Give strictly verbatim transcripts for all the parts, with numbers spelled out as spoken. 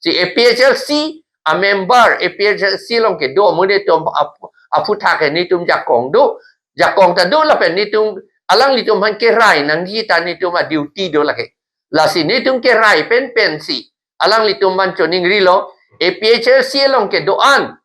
Si A P H L C a member, A P H L C along kedo amonit atum ap-, aphuthak ke netum jakong do, jakong ta do lapen netum alanglitum aphan kerai nangji ta netum a duty do lake. Lasi netum kerai pen pensi alanglitum aphan choningrilo, A P H L C along kedo-an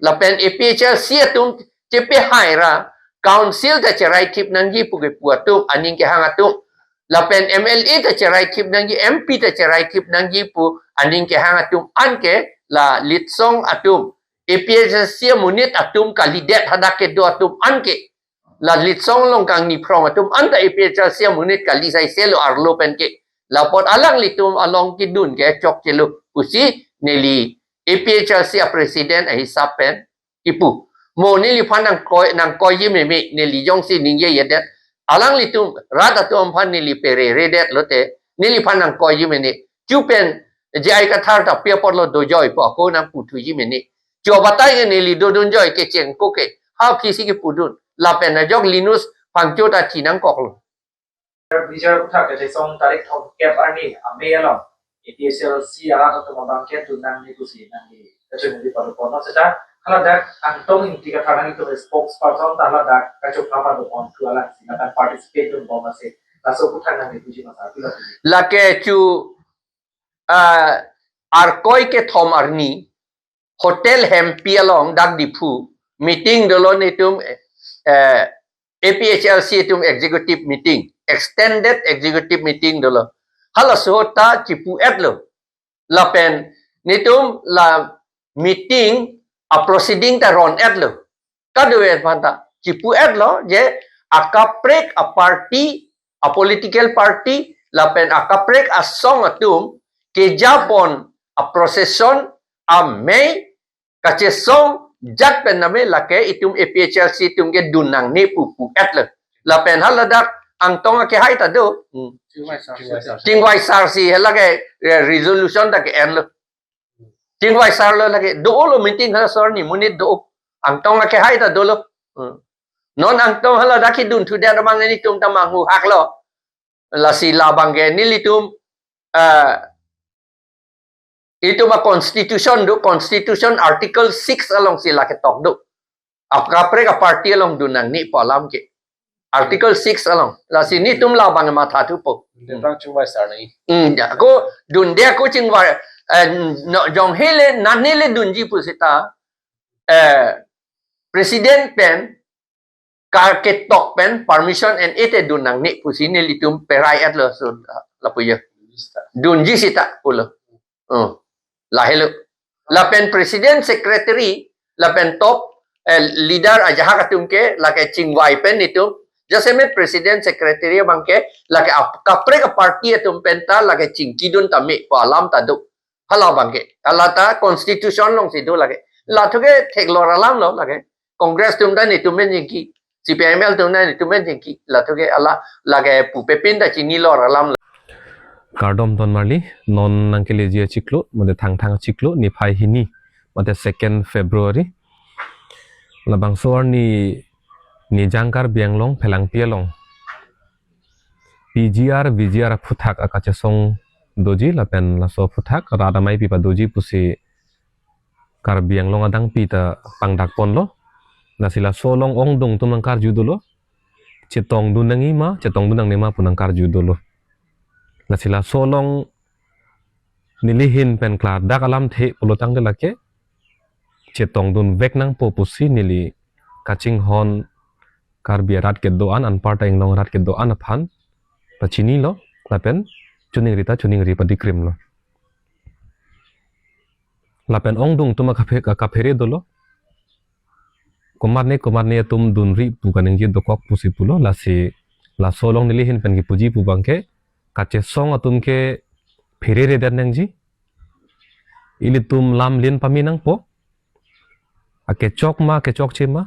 lapen A P H L C atum chepehaira council ta cherai thip nangji pu kepu atum, aning kehang atum. Lapen M L A ta cherai thip nangji, M P ta cherai thip nangji pu aning kehang atum anke la litsong atum, A P H L C amonit atum kalidet hadak kedo atum anke la litsong along kangni phrong atum anta A P H L C amonit kali sai selo arlo pen ke. Lapot alanglitum along kedun ke chokchelo pusi neli A P H L C a president ahisap pen kipu. Mo neliphan nangkoi, nangkoiji meme, neli jongsi ningjejedet. Alanglitum rat atum aphan neli pereredet lote, neliphan nangkoiji mene. Chupen J I Kathar ta pi apotlo dojoi pu ako nangputhuji mene. Chubatai ke neli dodunjoi kecheng ko ke. Hap kisi kepudun. Lapen ajok Linus Phangcho ta thi nangkoklo. Bijar aphuthak kachesong tarik thomkep arni amei along A P H L C arat atum abang ke dun nangne pusi nangli kachunri paduponlo seta, haladak Angtong Ingti Kathar nangtum spokesperson ta haladak kachokha paduponthu alangsi lapen participate dunbom ase, laso aphuthak nangli puji masa pilo. Lake chu, ah, Arkoi kethom arni Hotel Hempi along dak Diphu meeting dolo netum, eh, A P H L C atum executive meeting, extended executive meeting dolo. Halaso ta chipu-etlo. Lapen netum la meeting a proceeding ta ron-etlo. Kadokave aphanta chipu-etlo je akaprek a party, a political party, lapen akaprek asong atum kejapon a procession amei kachesong jat pen name lake itum A P H L C atum ke dun nangne pu pu-etlo. Lapen haladak Angtong akehai ta do. Hmm. Chingvai sar si. Chingvai sar si, halake, eh, resolution ta ke-enlo. Chingvai sarlo lake, dolo meeting halaso arni monit do. Angtong akehai ta dolo. Hmm. Non Angtong haladak kedun thudet abang netum ta manghuhaklo. Lasi labang ke nelitum, eh, itum a constitution do, constitution article six alongsi lake tok do. Akaprek a party along dun nangne pu alam ke. Article six along. Lasi netum labang mathathupo. Detang chingvai sar nai. Hmm, ya, ako dunde ako chingvai, eh, no, jong hele, nane le dunji pu seta, eh, president pen, ka ketok pen, permission en-e te dun nangne pusi nelitum perai-etlo so, lapu ya. Dunji seta, pulo. Oh, lahelo. Lapen president secretary, lapen top, eh, leader ajahak atum ke, lake chingvai pen netum. Jasemet president secretary abang ke, lake ap-, kaprek a party atum pen ta, lake chingkidun tame pu alam ta do. Halabang ke. Hala ta constitution alongsi do lake. Lathu ke theklor alamlo lake. Congress atum ta netum pen chingki, C P I M L atum ta netum pen chingki, lathu ke hala lake pupe pin ta chinilor alam. Kardom ton marli, non nangkeleji achiklo, mate Thangthang achiklo, niphai hini, mate second February. Labangso arni Nijang Karbi Anglong Phelangpi along P G R, V G R aphuthak akachesong doji lapen laso aphuthak rat amei pi padoji pusi Karbi Anglong adangpi ta pangdakponlo. Lasi laso along ongdung atum nangkarju dolo. Chetongdun nangji ma, chetongdun nangne ma pu nangkarju dolo. Lasi laso along nelihin pen klardak alamthe pulotangte lake chetongdunvek nangpo pusi neli kachinghon Karbi arat kedo-an, anparta inglong arat kedo-an aphan ta chinilo, lapen choningri ta choningri padikrimlo. Lapen ongdung atum akaphe-, akaphere dolo. Komatne komatne atum dunri pu kaningje dokok pusi pulo, lasi laso along nelihin pen kipuji pu abang ke kachesong atum ke phereredet nangji. Ilitum lam lin pame nangpo. Akechok ma, akechokche ma.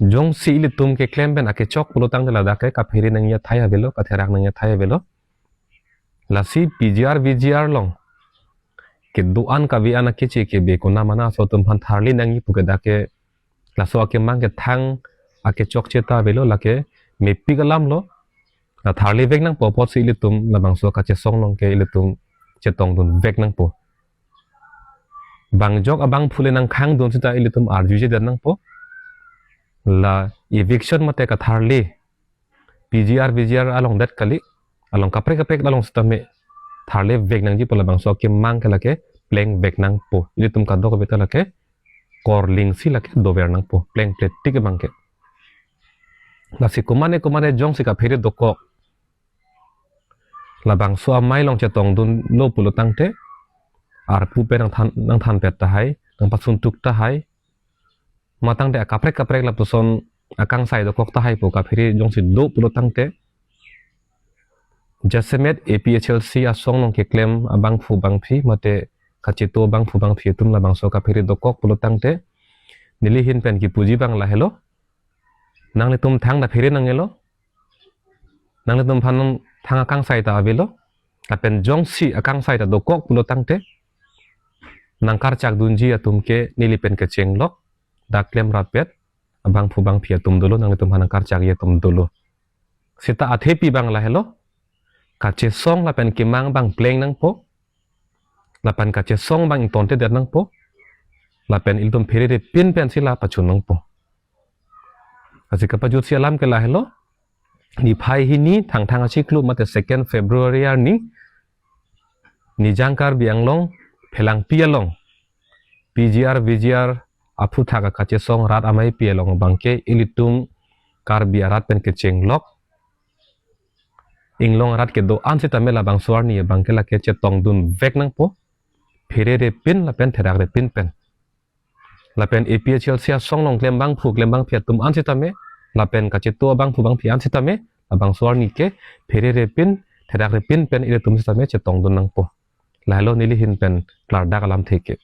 Jongsi ilitum keklem pen akechok pulotangte ladak ke kaphere nangji athai avelo, katherak nangji athai avelo. Lasi P G R, V G R along kedo-an kave-an akeche kebe konamana aso atum aphan tharli nangji pu ke dak ke laso akemang kethang akechokche ta avelo, lake mepik alamlo. La tharlivek nangpo apotsi ilitum labangso kachesong along ke ilitum chetongdunvek nangpo. Bang jok abangphu le nangkhangdun seta ilitum arjuje det nangpo. La eviction mate katharle P G R, V G R along det kali, along kaprek kaprek along sitame tharle vek nangji pu labangso akemang ke lake pleng vek nangpo. Ilitum kadokave ta lake korling si lake dover nangpo, pleng plet tik abang ke. Lasi komane komane jongsi kaphere dokok, labangso amei along chetongdunlo pulo tangte, arpu pen nangthan, nangthanpet tahai, nangpasuntuk tahai, matangte akaprek kaprek lapuson akangsai dokok tahai pu kaphere jongsi do pulo tangte, jasemet A P H L C asong along keklem abangphu bangphi mate kacheto abangphu bangphi atum labangso kaphere dokok pulo tangte, neli ahin pen kipuji abang lahelo. Nanglitum thangta phere nangelo. Nanglitum aphan thang akangsai ta avelo. Lapen jongsi akangsai ta dokok pulo tangte, nangkarchakdunji atum ke neli pen kechenglok, dak klem rapet abangphu bangphi atum dolo, nanglitum aphan nangkarchakji atum dolo. Seta athepi abang lahelo, kachesong lapen kemang abang pleng nangpo, lapen kachesong abang ingtonte det nangpo, lapen ilitum pherere pin pensi la pachun nangpo. Lasi kapajutsi alam ke lahelo, niphai hini Thangthang achiklo mate second February arni, Nijang Karbi Anglong Phelangpi along P G R V G R aphuthak akachesong rat ameipi along abang ke ilitum Karbi arat pen kechenglok, Inglong arat kedo-an sitame labangso arni abang ke lake chetongdun vek nangpo, pherere pin lapen therakre pin pen. Lapen A P H L C asong along klem abangphu klem abangphi atum an sitame, lapen kacheto abangphu bangphi an sitame, labangso arni ke pherere pin, therakre pin pen ilitum sitame chetongdun nangpo. Lahelo neli ahin pen klardak alamthe ke.